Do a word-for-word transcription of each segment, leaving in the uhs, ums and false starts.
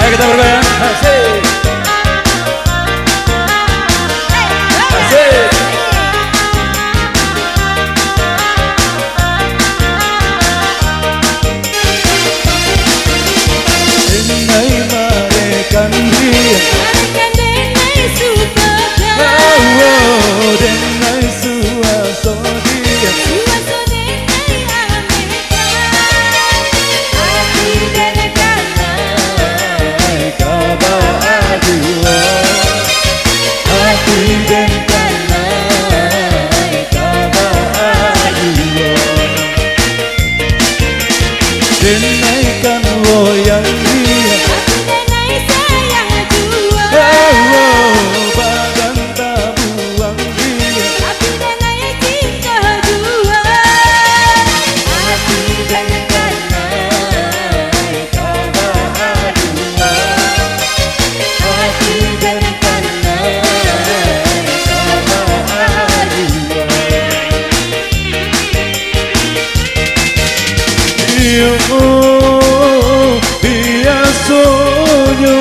Kita bergoyang. Asik. Asik. Denai marekan dia. Marekan denai suko ka. Awo, denai suaso dia. Suaso denai ameh ka. Ati den kanai ka baaduo. Ati den kanai ka baaduo. Denai kan woyang dia. Ati denai sayang juo. Awo, badan tabuang dia. Ati denai cinto juo. Ati den kanai ka baaduo. Ati den kanai ka baaduo. Iyo, biasonyo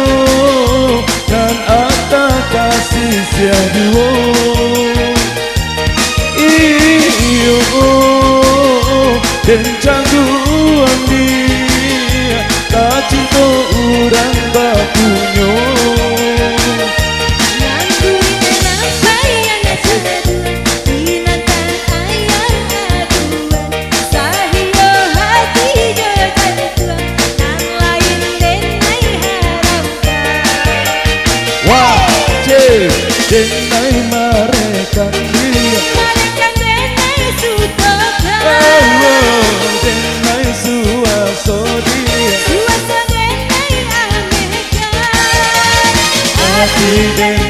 nan ata kasih sia juo. Iyo, den cangguang dia, tacinto urang bapunyo. Nan kulik nan payah nan saduo, binatang ayam aduan, sahinggo hati jo jantuang, nan lain denai haramkan. Wah, cek, denai marekan dia. Marekan denai suko ka. Oh, denai suaso dia. Suaso denai ameh ka. Ati den